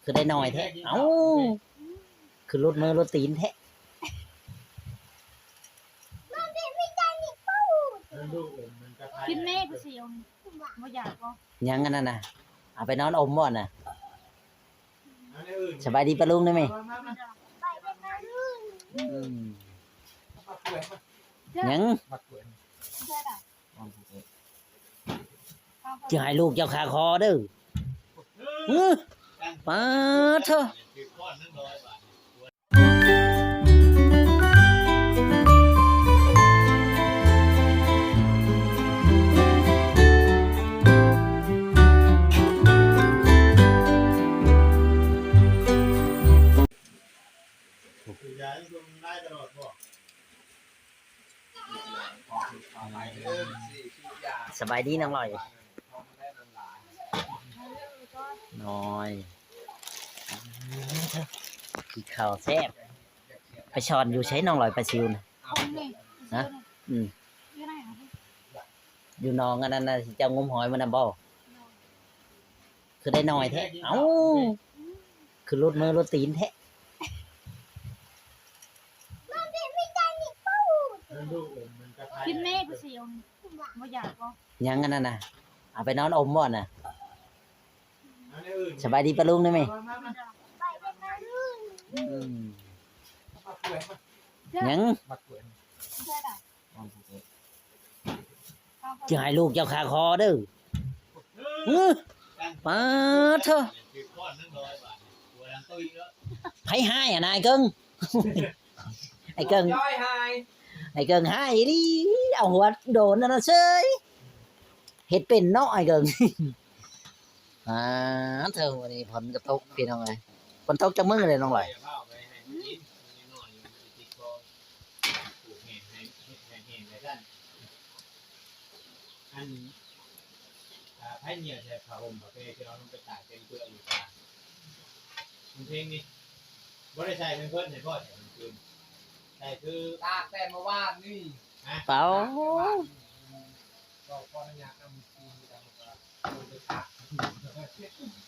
ຄືໄດ້ໜ້ອຍແທ້? ເອົ້າ ຄືຫຼຸດມືຫຼຸດຕີນແທ້? ກິນແມ່ຜູ້ຊິວນີ້ ບໍ່ຢາກບໍ່? ຍັງອັນນັ້ນນະ ເອົາໄປນອນອົມບໍ່ນະ? ສະບາຍດີປ້າລຸງໄດ້ໄໝ? ອືມ ຍັງ ຊິໃຫ້ລູກເຈົ້າຄາຄໍເດີ. ຫື ປາດໂທ້. ສະບາຍດີນ້ອງລອຍ. ນ້ອຍ ກິນເຂົ້າແຊບ. ໄປຊ່ອນຢູ່ໃສນ້ອງລອຍປາຊິວນະ? ຮະ? ອືມ ຢູ່ໜອງອັນນັ້ນນະ ທີ່ເຈົ້າງົມຫອຍມື້ນັ້ນບໍ່? ຄືໄດ້ໜ້ອຍແທ້? ເອົ້າ ຄືຫຼຸດມືຫຼຸດຕີນແທ້? ກິນແມ່ຜູ້ຊິວນີ້ ບໍ່ຢາກບໍ່? ຍັງອັນນັ້ນນະ ເອົາໄປນອນອົມບໍ່ນະ? ສະບາຍດີປ້າລຸງໄດ້ໄໝ? ອືມ ຍັງ ຊິໃຫ້ລູກເຈົ້າຄາຄໍເດີ. ຫື ປາດໂທ້. ໃຜຮ້າຍຫັ້ນນະ ອ້າຍເກິ່ງ? ອ້າຍເກິ່ງ ອ້າຍເກິ່ງຮ້າຍອີ່ຫຼີ ເອົາຫົວໂດນອັນນັ້ນເສີຍ. ເຮັດເປັນເນາະອ້າຍເກິ່ງ. ອາ ເທີ ມື້ນີ້ຝົນກໍຕົກພີ່ນ້ອງເອີຍ. ຝົນຕົກຈັກມື້ແລ້ວນ້ອງລອຍ? ອັນ ອ່າ ໃຜຍ່ຽວໃສ່ຜ້າຫົ່ມຜ້າແພທີ່ເຮົາລົງໄປຕາກເຕັມເປືອກຢູ່ຕາ ມັນເພງນີ້ ບໍ່ໄດ້ໃສ່ແພມເພີດໃຫ້ພໍ່ໃສ່ກາງຄືນ ໃສ່ຄືຕາກແຕ່ເມື່ອວານນີ້. ຮະ? ເປົ່າ ຕາກແຕ່ເມື່ອວານນີ້ ກໍຂໍອະນຸຍາດນຳທີ່ທາງ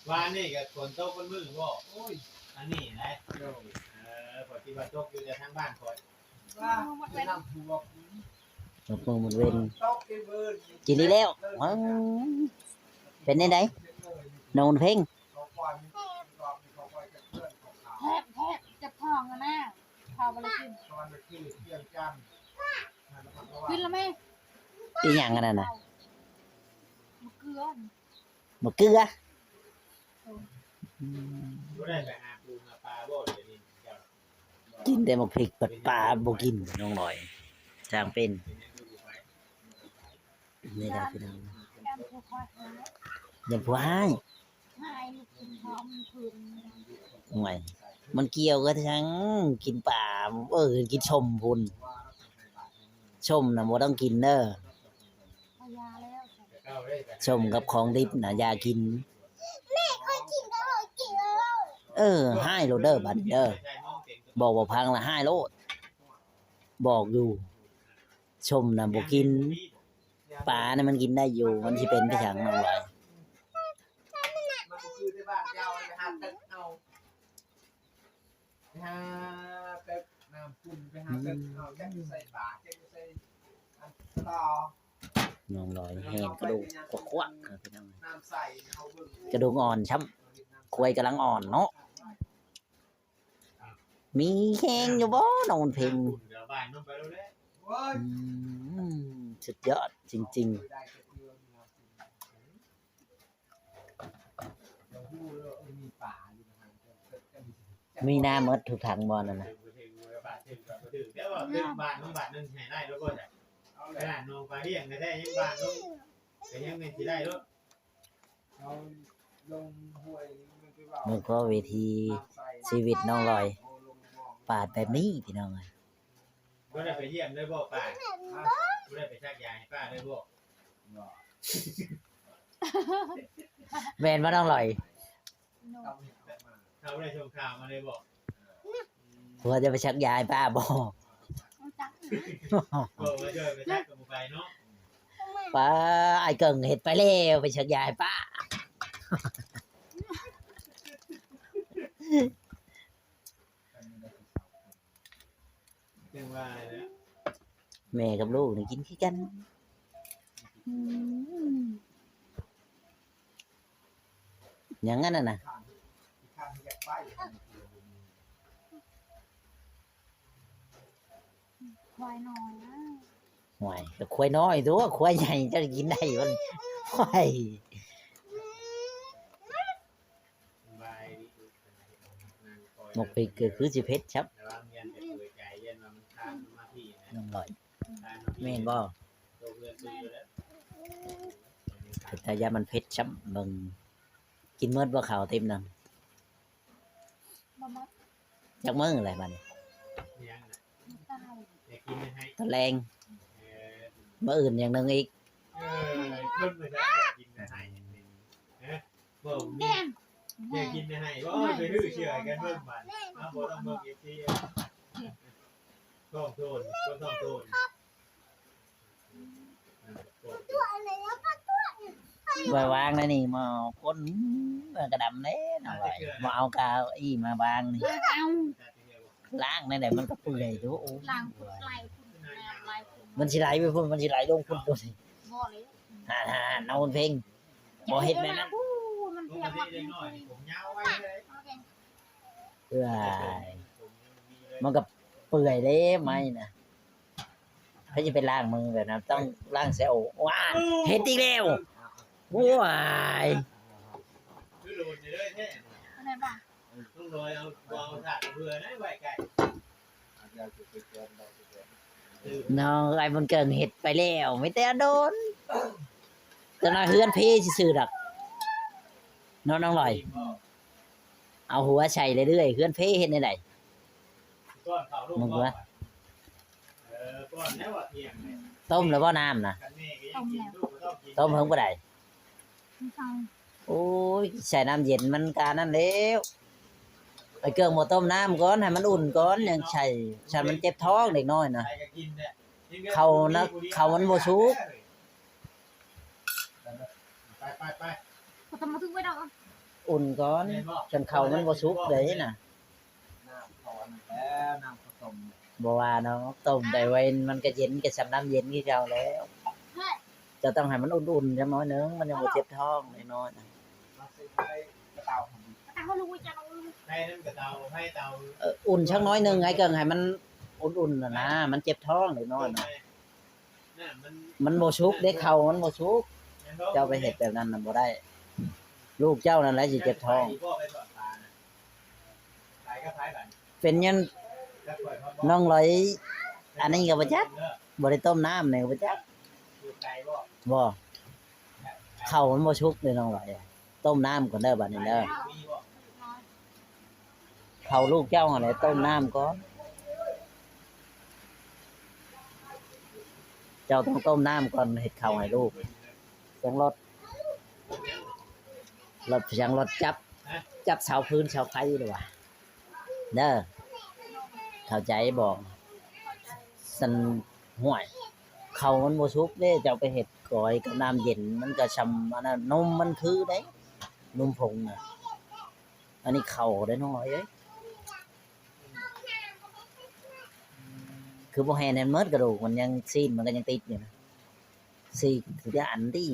ວານນີ້ກໍຝົນຕົກເບິດມື້ບໍ່? ໂອ້ຍ ອັນນີ້ແຫຼະ ໂດຍ ເອີ ຂ້ອຍຄິດວ່າຕົກຢູ່ແຕ່ທາງບ້ານຂ້ອຍ. ໝົດເວັນ ກິນອີກແລ້ວ. ເປັນແນວໃດ ນ້ອງເພັງ? ແທບ ແທບ ເຈັບທ້ອງນະ ເຂົ້າບໍ່ໄດ້ກິນ. ກິນແລ້ວແມ່. ອີຫຍັງອັນນັ້ນນະ? ໝາກເກືອ ໝາກເກືອ. ບໍ່ໄດ້ໄປຫາປູຫາປາບໍ່ ດຽວນີ້ເຈົ້າ? ກິນແຕ່ໝາກພິກ ປາບໍ່ກິນ ນ້ອງລອຍ ຊ່າງເປັນ. ນີ້ລະພີ່ນ້ອງ ຢ້ານຜົວຮ້າຍ ຢ້ານຜົວຮ້າຍ. ໂອ້ຍ ມັນກ່ຽວກັນຫຍັງ ກິນປາ ເອີ ກິນສົ້ມພຸ້ນ ສົ້ມນະບໍ່ຕ້ອງກິນເດີ. ສົ້ມກັບຂອງດິບນະຢ່າກິນ. ເອີ ຮ້າຍໂລດເດີ ບາດນີ້ເດີ ບອກບໍ່ຟັງລະຮ້າຍໂລດ. ບອກຢູ່ ສົ້ມນະບໍ່ກິນ ປານະມັນກິນໄດ້ຢູ່ ມັນຊິເປັນໄປຫຍັງນ້ອງລອຍ? ໄປຫາເຕັກເອົາ ໄປຫາເຕັກນ້ຳຂຸ່ນ ໄປຫາເຕັກເອົາ ຈັກຢູ່ໃສປາ ຈັກຢູ່ໃສອັນຕໍ່. ນ້ອງລອຍແຮງກະດູກຄວັກໆ ພີ່ນ້ອງ ນ້ຳໃສ ເອົາເບິ່ງ ກະດູກອ່ອນຊ້ຳ ຄວາຍກຳລັງອ່ອນເນາະ. ມີແຮງຢູ່ບໍ່ນ້ອງເພັງ? ອືມ ສຸດຍອດຈິງໆ. ມີນ້ຳໝົດທຸກຖັງບໍ່ນັ້ນນະ? ເບິ່ງພໍເວທີຊີວິດນ້ອງລອຍ ປາດແບບນີ້ພີ່ນ້ອງເອີຍ. ບໍ່ໄດ້ໄປຢ້ຽມເລີຍບໍ່ປ້າ? ບໍ່ໄດ້ໄປສັກຢາໃຫ້ປ້າເລີຍບໍ່? ແມ່ນບໍ່ນ້ອງລອຍ? ເຂົາບໍ່ໄດ້ສົ່ງຂ່າວມາເລີຍບໍ່? ຜົວຈະໄປສັກຢາໃຫ້ປ້າບໍ່? ບໍ່ ວ່າຈະໄປສັກກໍບໍ່ໄປເນາະ. ປ້າ ອ້າຍເກິ່ງເຮັດໄປແລ້ວ ໄປສັກຢາໃຫ້ປ້າ. ຈັ່ງວ່າແຫຼະ ແມ່ກັບລູກນີ້ກິນຄືກັນ. ອືມ ຫຍັງອັນນັ້ນນະ? ຄວາຍນ້ອຍນະ. ຫ້ວຍ ກໍຄວາຍນ້ອຍຕົວະ ຄວາຍໃຫຍ່ເຈົ້າຊິກິນໄດ້ບໍ່? ຫ້ວຍ ໝົກພິກກໍຄືຊິເຜັດຄັບ ນ້ອງລອຍ ແມ່ນບໍ່? ແຕ່ຢ້ານມັນເຜັດຊ້ຳ ເບິ່ງ ກິນໝົດບໍ່ເຂົ້າເຕັມນຳ? ບໍ່ໝົດ. ຈັກມື້ແລ້ວບັດນີ້? ຕອນແລງ ມື້ອື່ນຢ່າງໜຶ່ງອີກ. ເອີ ເພິ່ນບໍ່ໄດ້ກິນໃຫ້ ເອີ ບໍ່ມີ ແມ່ນ ແມ່ກິນໃຫ້ບໍ່? ໄປຊື້ເຊື່ອກັນເບິ່ງບັດ ເຮົາບໍ່ຕ້ອງເບິ່ງ ເອັຟ ຊີ ຕ້ອງໂດນ ຄົນຕ້ອງໂດນ. ໄວ້ວາງໃນນີ້ ມາຄົນ ມັນກະດຳແດ່ນະ ມາເອົາກາອີ່ມາວາງນີ້ ລ້າງແນວໃດມັນກະເປື່ອຍໂດ. ລ້າງຫຼາຍ ມັນຊິໄຫຼໄປພຸ້ນ ມັນຊິໄຫຼລົງພຸ້ນໂດນີ້. ບໍ່ເລີຍ ຫາ ຫາ ເອົາເພງ ບໍ່ເຮັດແນວນັ້ນ. ເອີຍ ມັນກະເປື່ອຍເດ້ໄມ້ນະ. ໃຜຊິໄປລ້າງມືແບບນັ້ນ ຕ້ອງລ້າງໃສ່ໂອ. ວ້າ ເຮັດອີກແລ້ວ ໂອ້ຍ ຄືໂດນເລີຍແທ້ ອັນໃດບໍ່? ຕ້ອງລອຍເອົາ ບໍ່ເອົາສາກເພື່ອໄດ້ໄວ້ໃກ້ ນ້ອງໄອ້ບຸນເກີງເຮັດໄປແລ້ວ ມີແຕ່ໂດນ ແຕ່ໜ້າເຮືອນເພຊື່ໆດອກ ເນາະ ນ້ອງລອຍ. ເອົາຫົວໃສ່ເລື້ອຍໆ ເຮືອນເພເຮັດແນວໃດ? ມື້ ເອີ ຕົ້ມແລ້ວບໍ່ນ້ຳນະ? ຕົ້ມແລ້ວ ຕົ້ມເຫິງປານໃດ? ໂອ້ຍ ໃສ່ນ້ຳເຢັນມັນກະນັ້ນແລ້ວ. ໄອ້ເກີງບໍ່ຕົ້ມນ້ຳກ່ອນ ໃຫ້ມັນອຸ່ນກ່ອນ ຈັ່ງໃສ່ ຊັ້ນມັນເຈັບທ້ອງເດັກນ້ອຍນະ. ເຂົ້ານະ ເຂົ້າມັນບໍ່ສຸກ. ໄປ ໄປ ໄປ ບໍ່ຕ້ອງມາຖືໄວ້ດອກ ອຸ່ນກ່ອນ ຈົນເຂົ້າມັນບໍ່ສຸກເລີຍນະ. ນ້ຳເຂົ້າອັນນັ້ນແຫຼະ ນ້ຳເຂົ້າຕົ້ມ ບໍ່ວ່າດອກ ຕົ້ມໄດ້ໄວ ມັນກະເຢັນ ກະສ່ຳນ້ຳເຢັນຄືເກົ່າແລ້ວ. ເຈົ້າຕ້ອງໃຫ້ມັນອຸ່ນໆຈັກໜ້ອຍໜຶ່ງ ມັນຍັງບໍ່ເຈັບທ້ອງເດັກນ້ອຍນະ. ເອີ ອຸ່ນຈັກໜ້ອຍໜຶ່ງ ໄອ້ເກີງ ໃຫ້ມັນອຸ່ນໆນະນະ ມັນເຈັບທ້ອງເດັກນ້ອຍນະ. ມັນບໍ່ສຸກເດ້ ເຂົ້າມັນບໍ່ສຸກ ເຈົ້າໄປເຮັດແບບນັ້ນນະບໍ່ໄດ້ ລູກເຈົ້ານັ້ນແຫຼະຊິເຈັບທ້ອງ. ເປັນຫຍັງນ້ອງລອຍ ອັນນີ້ກະບໍ່ຈັກ ບໍ່ໄດ້ຕົ້ມນ້ຳນີ້ກະບໍ່ຈັກ. ບໍ່ ເຂົ້າມັນບໍ່ສຸກເດ້ນ້ອງລອຍ. ຕົ້ມນ້ຳກ່ອນເດີບາດນີ້ເດີ ເຂົ້າລູກເຈົ້າຫັ້ນແຫຼະ ຕົ້ມນ້ຳກ່ອນ. ເຈົ້າຕ້ອງຕົ້ມນ້ຳກ່ອນ ເຮັດເຂົ້າໃຫ້ລູກ. ສຽງລົດ ລົດ ສຽງລົດຈັບ ຈັບເສົາຟືນເສົາໄຟເດ້ວ່າ ເດີ ເຂົ້າໃຈບໍ່? ຊັ້ນ ຫ້ວຍ ເຂົ້າມັນບໍ່ສຸກເດ້ ເຈົ້າໄປເຮັດກອຍກັບນ້ຳເຢັນ ມັນກະຊ່ຳອັນນັ້ນ ນົມມັນຄືເດ້ ນົມຜົງນະ. ອັນນີ້ເຂົ້າເດ້ນ້ອງເອີຍ ຄືບໍ່ແຫ່ໃຫ້ໝົດກະດູກ ມັນຍັງ ຊີ້ນມັນກະຍັງຕິດຢູ່ນະ ຊີ້ນຄືຈະອັນຕິ.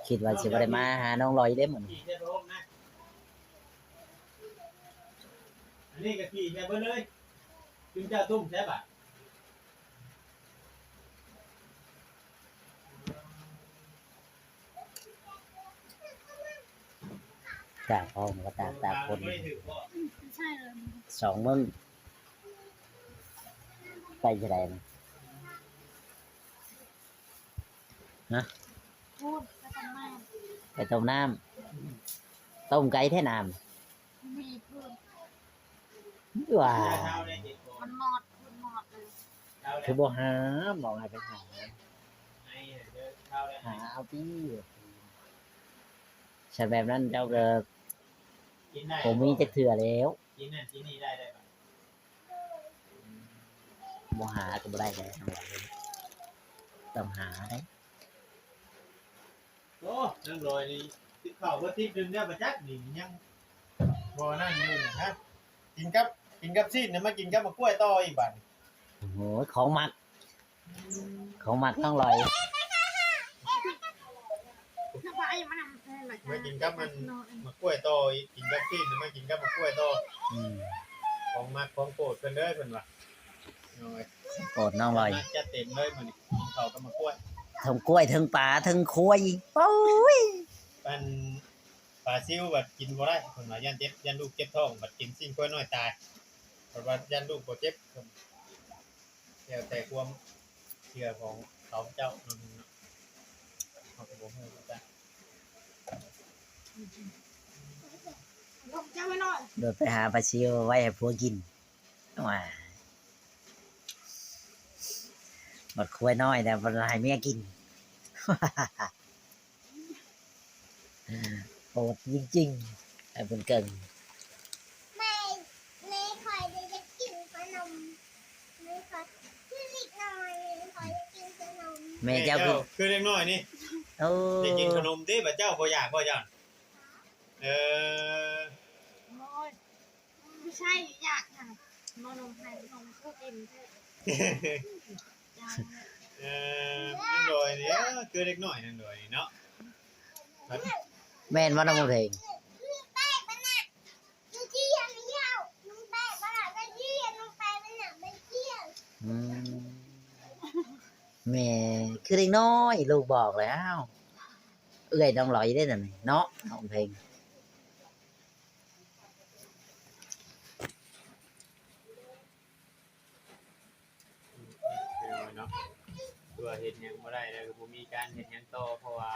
ຄິດວ່າຊິບໍ່ໄດ້ມາຫານ້ອງລອຍເດ້ມື້ນີ້. ອັນນີ້ກະຂີ້ໃສ່ເບິດເລີຍ ຈຸມເຈົ້າຕຸ້ມໃສ່ບາດ. ຕາກຫ້ອງກະຕາກ ຕາກຄົນ ສອງມື້ ໄປເທົ່າໃດນະ? ຮະ? ໄປຕົ້ມນ້ຳ ຕົ້ມໄກແທ້ນ້ຳ. ວ້າຍ ມັນມອດ ມັນມອດເລີຍ ຄືບໍ່ຫາ ບອກໃຫ້ໄປຫາ ຫາເອົາຕິ. ຄັນແບບນັ້ນເຈົ້າກະບໍ່ມີຈັກເທື່ອແລ້ວ ກິນນັ້ນກິນນີ້ໄດ້ ບໍ່ຫາກະບໍ່ໄດ້ແລ້ວ. ຕ້ອງຫາໄດ໋. ໂອ້ ນາງລອຍນີ້ ຕິບເຂົ້າບໍ່ຕິບໜຶ່ງແລ້ວ ບໍ່ຈັກນີ້ຍັງບໍ່ນັ້ນຢູ່ນະ. ກິນກັບ ກິນກັບຊີ້ນນະ ມາກິນກັບໝາກກ້ວຍຕໍ່ອີກບາດນີ້. ໂອ້ໂຫ ຂອງມັກ ຂອງມັກນ້ອງລອຍ ມາກິນກັບມັນ ໝາກກ້ວຍຕໍ່ອີກ ກິນກັບຊີ້ນ ມາກິນກັບໝາກກ້ວຍຕໍ່. ອືມ ຂອງມັກຂອງໂປດເພິ່ນເດີ ເພິ່ນວ່າ. ໂອ້ຍ ໂປດນ້ອງລອຍ ຈັດເຕັມເລີຍມື້ນີ້ ກິນເຂົ້າກັບໝາກກ້ວຍ ທັງກ້ວຍ ທັງປາ ທັງຄວາຍ. ໂອ້ຍ ອັນ ປາຊິວບັດກິນບໍ່ໄດ້ ເພິ່ນວ່າ ຢ້ານເຈັບ ຢ້ານລູກເຈັບທ້ອງ ບັດກິນຊີ້ນຄວາຍນ້ອຍຕາຍ ເພິ່ນວ່າຢ້ານລູກບໍ່ເຈັບ. ແລ້ວແຕ່ຄວາມເຊື່ອຂອງເຂົາເຈົ້າເນາະ ເຮົາກໍບໍ່ຮູ້ຄືກັນ. ໂດດໄປຫາປາຊິວໄວ້ໃຫ້ຜົວກິນ ວ່າ ບັດຄວາຍນ້ອຍແລ້ວ ບໍ່ໃຫ້ເມຍກິນ. ໂຫດຈິງໆ ໄອ້ບຸນເກິ່ງ. ແມ່ ແມ່ຂ້ອຍຢາກກິນຂະໜົມ ແມ່ຂ້ອຍຄືເດັກນ້ອຍ ແມ່ຂ້ອຍຢາກກິນຂະໜົມ. ແມ່ເຈົ້າ ແມ່ເຈົ້າຄື ຄືເດັກນ້ອຍນີ້ ໂອ້ ຢາກກິນຂະໜົມຕິ ບາດເຈົ້າບໍ່ຢາກບໍ່ເຈົ້າ? ເອີ ໂອ້ຍ ບໍ່ໃຊ່ຢາກຫຍັງ ບໍ່ນົມໃຫ້ນົມກູກິນເທີ. ເອີ ນາງດອຍນີ້ ເອີ ຄືເດັກນ້ອຍນາງດອຍນີ້ເນາະ. ແມ່ນບໍ່ນ້ອງເພງ? ອືມ ແມ່ຄືເດັກນ້ອຍ ລູກບອກແລ້ວ ເອື້ອຍນ້ອງລອຍເດ້ນັ້ນເນາະ ນ້ອງເພງ. ເນາະ ຄືວ່າເຮັດຫຍັງບໍ່ໄດ້ແລ້ວ ກໍບໍ່ມີການເຮັດຫຍັງຕໍ່ ເພາະວ່າ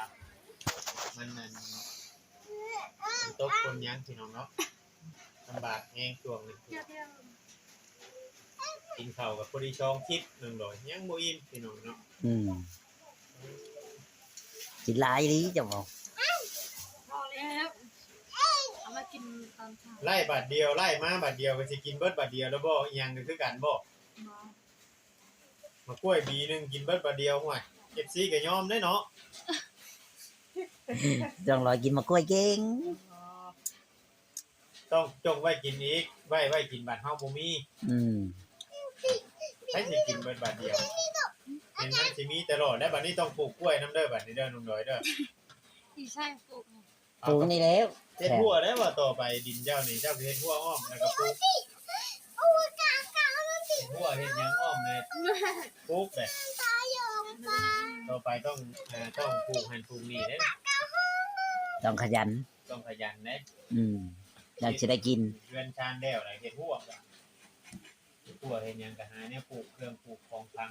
ມັນ ອັນ ມັນຕົກຄົນຫຍັງ ພີ່ນ້ອງເນາະ ລຳບາກແຮງຊ່ວງນີ້ ກິນເຂົ້າກໍພໍດີສອງທິດໜຶ່ງດອກ ຍັງບໍ່ອີ່ມ ພີ່ນ້ອງເນາະ. ອືມ ກິນຫຼາຍອີ່ຫຼີເຈົ້າເວົ້າ. ພໍແລ້ວ ເອົາມາກິນຕອນເຊົ້າ ໄລ່ບາດດຽວ ໄລ່ມາບາດດຽວ ກໍຊິກິນເບິດບາດດຽວແລ້ວບໍ່? ອີ່ຫຍັງກໍຄືກັນບໍ່? ບໍ່ ໝາກກ້ວຍບີໜຶ່ງກິນເບິດບາດດຽວ ຫ້ວຍ ເອັຟຊີກໍຍອມເດ້ເນາະ. ນ້ອງລອຍກິນໝາກກ້ວຍເກັ່ງ. ຕ້ອງຈົ່ງໄວ້ກິນອີກ ໄວ້ ໄວ້ກິນບາດເຮົາບໍ່ມີ. ອືມ ໃຜຊິກິນເບິດບາດດຽວ ເຫັນມັນຊິມີຕະຫຼອດແລ້ວ. ບາດນີ້ຕ້ອງປູກກ້ວຍນຳເດີ ບາດນີ້ເດີ ນ້ອງດອຍເດີ. ຊິໃສ່ປູກ ປູກນີ້ແລ້ວ ເຮັດຮົ້ວໄດ້ວ່າ ຕໍ່ໄປດິນເຈົ້ານີ້ ເຈົ້າຊິເຮັດຮົ້ວອ້ອມ ແລ້ວກໍປູກ ເຮັດຮົ້ວເຮັດຫຍັງອ້ອມເລີຍ ປູກເລີຍ. ຕໍ່ໄປຕ້ອງ ເອີ ຕ້ອງປູກຫັ້ນປູກນີ້ເດ້ ຕ້ອງຂະຫຍັນ ຕ້ອງຂະຫຍັນເດ້. ອືມ ຢາກຊິໄດ້ກິນ ເຮືອນຊານແລ້ວລະເຮັດຮົ້ວ ເຮັດຮົ້ວເຮັດຫຍັງກໍຫາແນວປູກ ເຄື່ອງປູກຂອງຝັງ.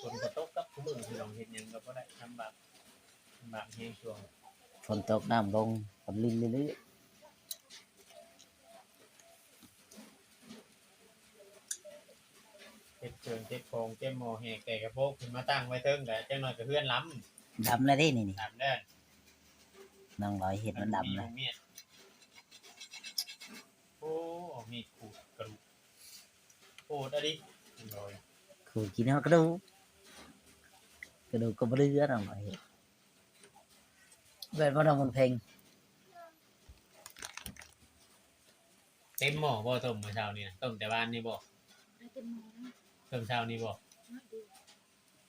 ຝົນກໍຕົກກັບທຸກມື້ ພີ່ນ້ອງ ເຮັດຫຍັງກໍບໍ່ໄດ້ ລຳບາກ ລຳບາກແຮງຊ່ວງ ຝົນຕົກນ້ຳລົງ ຝົນລິນເລື້ອຍໆ. ເກັບເຄື່ອງເກັບຂອງ ເກັບໝໍ້ແຫກແຕ່ກະໂປກຂຶ້ນມາຕັ້ງໄວ້ເທິງ ກະຈັກໜ້ອຍກະເຮືອນລຳ ດຳແລ້ວເດ້ນີ້ ນີ້ ດຳແລ້ວ. ນ້ອງລອຍເຮັດມັນດຳແລ້ວ ໂອ້ ມີດຂູດກະດູກ ໂຫດອີ່ຫຼີ ນ້ອງລອຍ ຂູດກິນຮອດກະດູກ ກະດູກກໍບໍ່ເຫຼືອ ນ້ອງລອຍເຮັດ ແມ່ນບໍ່ ນ້ອງບຸນເພັງ? ເຕັມໝໍ້ບໍ່ ຕົ້ມມື້ເຊົ້ານີ້ນະ? ຕົ້ມແຕ່ວານນີ້ບໍ່? ເຕັມໝໍ້ນະ ຕົ້ມເຊົ້ານີ້ບໍ່? ໜ້ອຍດຽວ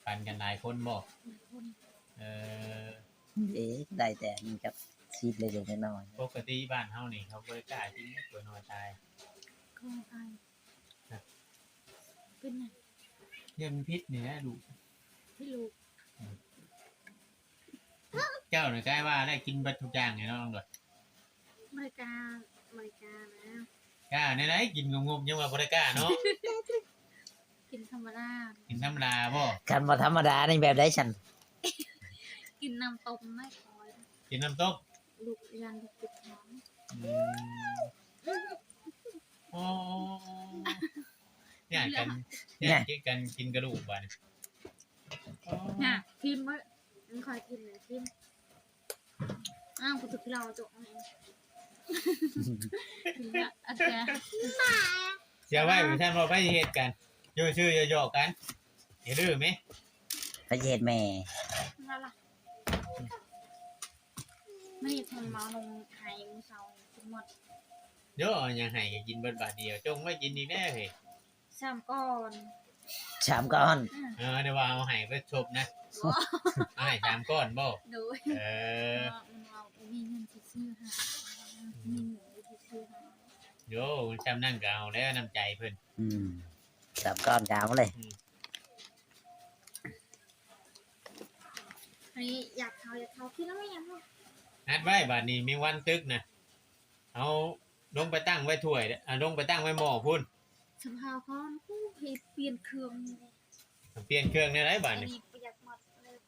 ປັນກັນຫຼາຍຄົນບໍ່? ຫຼາຍຄົນ ເອີ ເດ້ ໄດ້ແຕ່ອັນນີ້ກັບຊີດເລັກໆນ້ອຍໆ. ປົກກະຕິບ້ານເຮົານີ້ເຂົາບໍ່ໄດ້ກ້າກິນເດ້ ຕົວນ້ອຍຕາຍ ກໍຕາຍ ຮະ ເປັນຫຍັງ? ຢ້ານມັນຜິດນີ້ແຫຼະລູກ ຜິດລູກ ອືມ. ເຈົ້ານະກາຍວ່າໄດ້ກິນເບິດທຸກຢ່າງແນ່ນອນເນາະ ນ້ອງດອຍ? ບໍ່ໄດ້ກ້າ ບໍ່ໄດ້ກ້ານະ. ກ້າແນວໃດ? ກິນງົບໆ ຍັງວ່າບໍ່ໄດ້ກ້າເນາະ. ກິນທຳມະດາ ກິນທຳມະດາບໍ່? ຄັນບໍ່ທຳມະດານີ້ແບບໃດຊັ້ນ? ກິນນ້ຳຕົ້ມໄດ້ ກິນນ້ຳຕົ້ມ ລູກຢ້ານລູກເຈັບທ້ອງ. ອືມ ໂອ້ ຢ້ານກັນ ຢ້ານກິນກັນ ກິນກະດູກບາດນີ້. ຫາທິ່ມເບິດ ມັນຄ່ອຍກິນແລ້ວຖິ້ມ. ອ້າວ ກູຖືກເຫຼົ້າຈົກແມ່ ກິນແລ້ວ ອາຈານ ໝາ ເສຍໄວ້ ບໍ່ຊັ້ນເວົ້າໄປເຮັດກັນ ຢູ່ຊື່ຢອກໆກັນ ຢ່າດື້ແມ ໃຜຊິເຮັດແມ່ ນັ້ນລະ ມື້ນີ້ເພິ່ນມາລົງໄຮ່ມື້ເຊົ້າກິນໝົດ ໂຢ ເອົາຫຍັງໃຫ້ກໍກິນເບິດບາດດຽວ ຈົ່ງໄວ້ກິນອີກແດ່ເຮີ້ຍ ສາມກ້ອນ ສາມກ້ອນ ອືມ ເອີ ໄດ້ວ່າເອົາໃຫ້ໄປສົບນະ ບໍ່ ເອົາໃຫ້ສາມກ້ອນບໍ່ ໂດຍ ເອີ ເພາະວ່າມັນວ່າບໍ່ມີເງິນຊິຊື້ໃຫ້ ມີເງິນຊິຊື້ໃຫ້ ໂຢ ຊ່ຳນັ້ນກໍເອົາແລ້ວ ນ້ຳໃຈເພິ່ນ ອືມ ສາມກ້ອນກໍເອົາເລີຍ ອືມ ອັນນີ້ຢາກເຂົ້າ ຢາກເຂົ້າ ກິນແລ້ວແມ່ ອັດໄວ້ບາດນີ້ ແມງວັນຕຶກນະ ເອົາລົງໄປຕັ້ງໄວ້ຖ້ວຍ ເອົາລົງໄປຕັ້ງໄວ້ໝໍ້ພຸ້ນ ສະພາວກ່ອນ ເຮັດປ່ຽນເຄື່ອງ ປ່ຽນເຄື່ອງແນວໃດບາດນີ້ ອັນນີ້ປະຢັດໝົດເລີຍ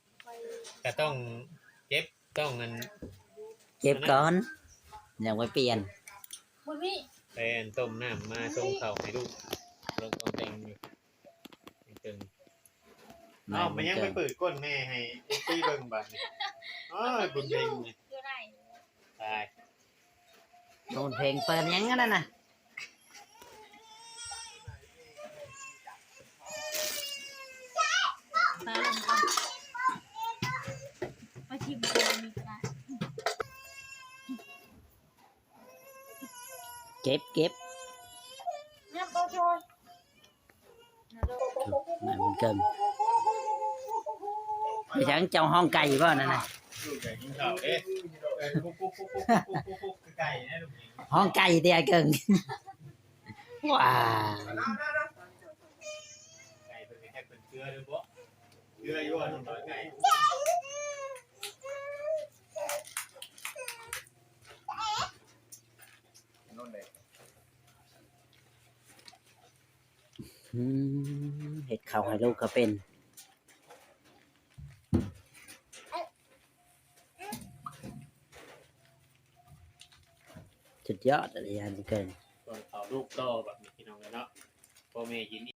ກໍຕ້ອງເກັບ ຕ້ອງອັນ ເກັບກ່ອນ ຍັງບໍ່ປ່ຽນ ບໍ່ມີ ໄປອັນຕົ້ມນ້ຳມາຊົງເຂົ້າໃຫ້ລູກ ເບິ່ງຂອງແຕ່ງຢູ່ ເຖິງ ເອົາ ໄປຍັງໄປເປີດກົ້ນແມ່ໃຫ້ເອັຟຊີເບິ່ງບາດນີ້ ໂອ້ຍ ບຸນເພັງນີ້ ຕາຍ ໂດນເພງເປີດຫຍັງອັນນັ້ນນະ ຕາລົງກ່ອນ ໄປຖິ້ມກ່ອນນີ້ກໍໄດ້ ເກັບ ເກັບ ຍັບບໍ່ຊ່ອຍ ມາບຸນເກີງ ເປັນຫຍັງເຈົ້າຮ້ອງໄກ່ບໍ່ນັ້ນນະ? ລູກຢາກກິນເຂົ້າເດ້ ເອີ ກຸກໆໆໆໆ ຄືໄກ່ນະລູກ ຮ້ອງໄກ່ຕິອ້າຍເກີງ ວ້າ ໄກ່ເພິ່ນກໍຈັກເພິ່ນເຊື່ອຫຼືບໍ່ ເຊື່ອຢູ່ວ່ານ້ອງນ້ອຍໄກ່ ອືມ ເຮັດເຂົ້າໃຫ້ລູກກໍເປັນ ສຸດຍອດອີ່ຫຼີ ອັນເກີງ ສ່ວນເຂົ້າລູກຕໍ່ບັດນີ້ ພີ່ນ້ອງເອີຍເນາະ ພໍ່ແມ່ກິນ